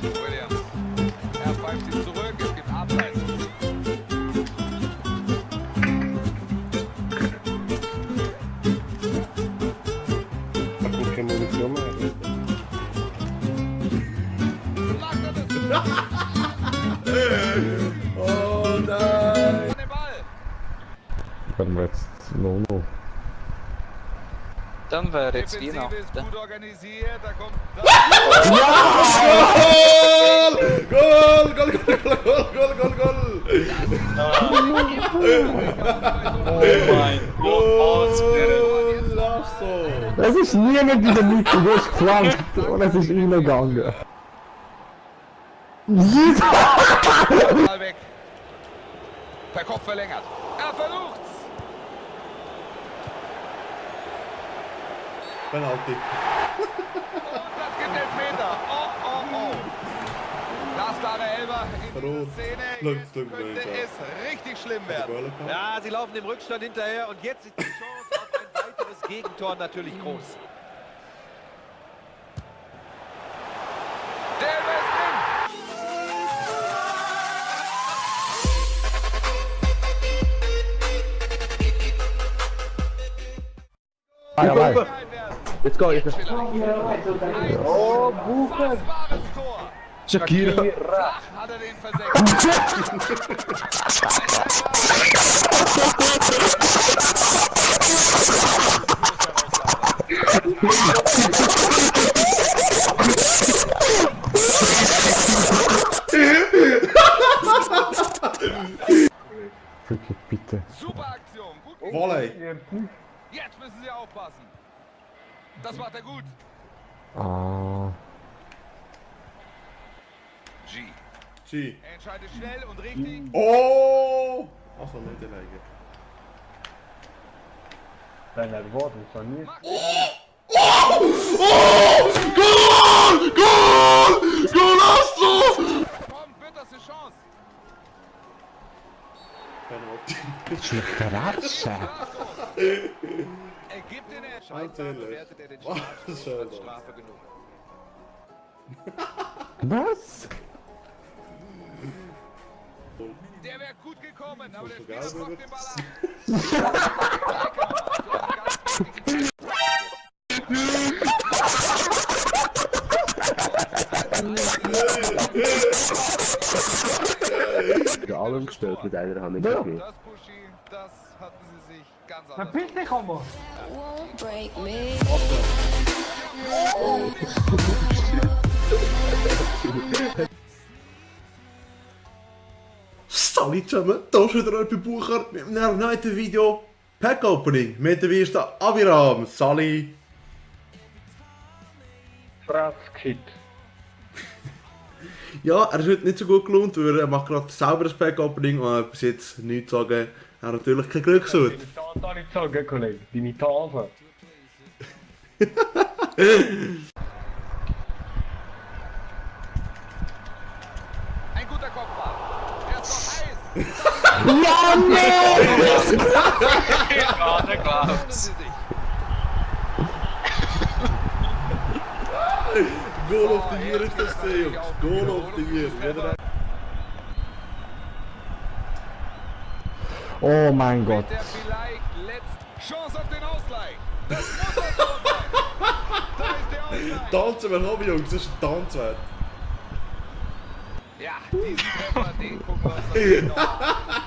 Williams. Er pfeift ihn zurück, es gibt Abseits. Che munizione Oh nein! Den Ball. Werden wir jetzt no. Dann wäre jetzt Defensive ist Weihnachten. gut organisiert, da kommt... Goal! Goal! Goal! Oh mein Goal! Lasso! Es ist niemand in der Mitte, du hast geflankt und es ist reingegangen. Ball weg. Per Kopf verlängert. Er versucht's. Penalty. Und das gibt Elfmeter. Oh. Glasklare Elber in Rot. dieser Szene. Looks Jetzt könnte es richtig schlimm werden. Ja, sie laufen im Rückstand hinterher und jetzt ist die Chance auf ein weiteres Gegentor natürlich groß. Der Elber ist drin. Vai. Let's go! Oh, Buche. Wahres Tor. Shakira! Flach hat er den versenkt. Wirklich, bitte. Super Aktion. Gut. Volley! Jetzt müssen sie aufpassen. Das macht er gut. Ah. G. G. Er entscheidet schnell und richtig. Oh! Also nicht legen. Wenn er wordt, is dat niet. Golasso! Komm, bitterste Chance. Penalty. Dat is een kratje. Er gibt den Elfmeter. Scheinbar bewertet er den Strafstoß als Strafe genug. Was? Der wäre gut gekommen, aber der Portugal Spieler blockt wird- den Ball ab. De allem gespeeld met einer Hand. Das Buschi, das hatten sie sich ganz anders. Won't break me. Salut zusammen, hier ist wieder Alpi Bucher mit einem neuen Video. Pack Opening mit dem ersten Abiram. Sali. Fratskit. Ja, er ist heute nicht so gut gelohnt, weil er macht gerade selber ein Pack Opening und er bis jetzt nichts sagen. Er hat natürlich kein Glück gesucht. Deine Tante nicht sagen, Kollege. Deine Tante. Ein guter Kopfball. Der ist noch heiß. Ja, nee! Ja, der klar. Öffnen sie sich. Goal of the Year ist das hier, Jungs. Goal of the Year. Jeder- Oh mein Gott. Mit der vielleicht letzten Chance auf den Ausgleich. Das muss das Tor sein. Da ist der Ausgleich. Tanzen wir Hobby, Jungs. Das ist ein Tanzwert. Ja, diesen Treffer, den gucken wir uns noch an.